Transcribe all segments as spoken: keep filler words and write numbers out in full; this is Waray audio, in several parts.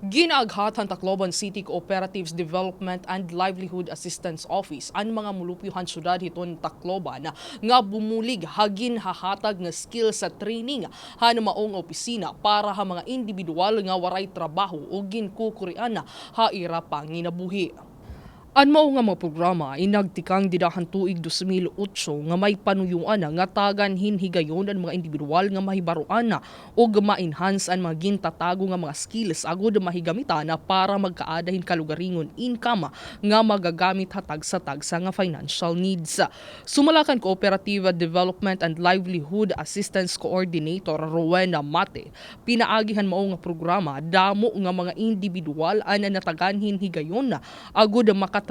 Gin-aaghat han Tacloban City Cooperatives Development and Livelihood Assistance Office an mga molupyo han syudad hiton Tacloban nga bumulig ha ginhahatag nga skills training han mao nga opisina para ha mga indibidwal nga waray trabaho o ginkukurian ha ira panginabuhi. An mao nga mga programa ay nagtikang dida han tuig dos mil otso nga may panuyoan nga tagan hin higayon an mga indibidwal nga mahibaroan ug ma-enhance an mga gintatago nga mga skills agod mahigamitan para magkaada hin kalugaringon income nga magagamit ha tagsa-tagsa nga financial needs. Sumala kan Cooperative Development and Livelihood Assistance Coordinator Rowena Mate, pinaagi han mao nga programa, damo nga mga indibidwal an natagan hin higayon agod makatrabaho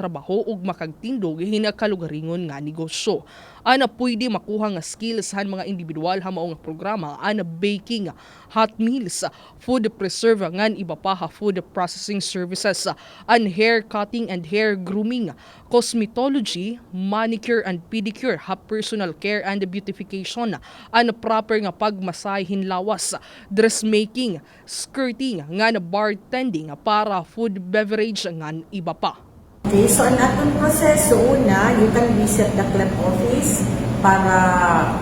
ug makagtindog hin kalugaringon nga negosyo. An pwede makuha nga skills han mga indibidwal ha mao nga programa, an baking, hot meals, food preserve ngan iba pa ha food processing services, an hair cutting and hair grooming, cosmetology, manicure and pedicure ha personal care and beautification, an proper nga pagmasahe hin lawas, dressmaking, skirting, ngan bartending para food beverage ngan iba pa. Okay, so an aton proseso, una, you can visit the CLEP office para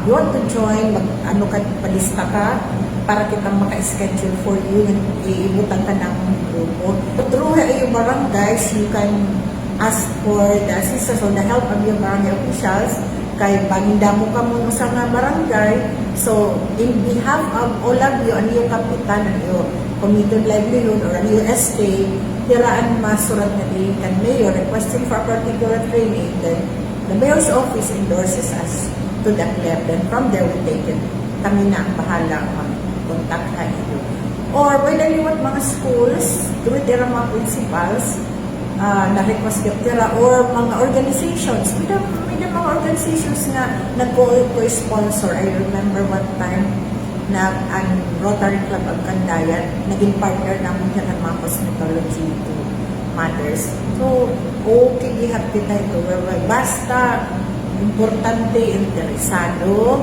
you want to join, mag, ano ka, palista ka, para kita maka-schedule for you, ibutang ka namon grupo. Through your barangays, you can ask for the assistance or the help of your barangay officials. Kay bangin damo kamo usa nga barangay, so in behalf of all of you, an iyo kapitan, an iyo Committee on Livelihood or an iyo S K, tira an masurat nga diri kan mayor requesting for a particular training, then the mayor's office endorses us to the CLEP, then from there we take it. Kami na an bahala mag-contact ha iyo. Or pwede liwat mga schools, through it ira mga principals, ah, na-request gihap nira, or mga organizations. May da, may da mga organizations nga nag-co-, co-sponsor. I remember one time na an Rotary Club of Candaya, naging partner namon hira mga cosmetology to mothers. So, okay gihap kita ito. Well, well, basta importante, interesado,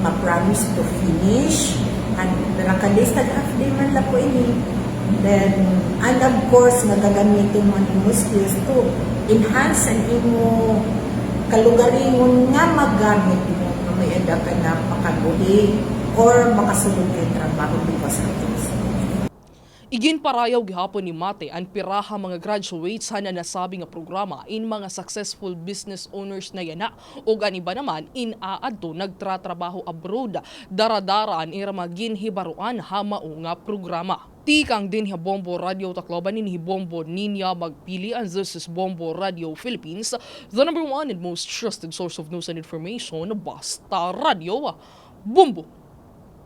ma-promise to finish, an pira ka days, tag-half day man la po ini. Then, and of course, nga gagamiton mo an imo skills to enhance an imo kalugaringon nga magamit mo nga may-ada ka na makabuhi or makasulod kay trabaho because of those. Iginparayaw gihapon ni Mate an pira ha mga graduates han nasabi nga programa in mga successful business owners na yana, ug an iba naman in aadto nagtratrabaho abroad, dara-dara an ira mga ginhibaroan ha mao nga programa. Tikang dinhi ha Bombo Radio Tacloban, ini hi Bombo Ninia Magpili, and this is Bombo Radio Philippines, the number one and most trusted source of news and information. Basta Radyo, Bombo!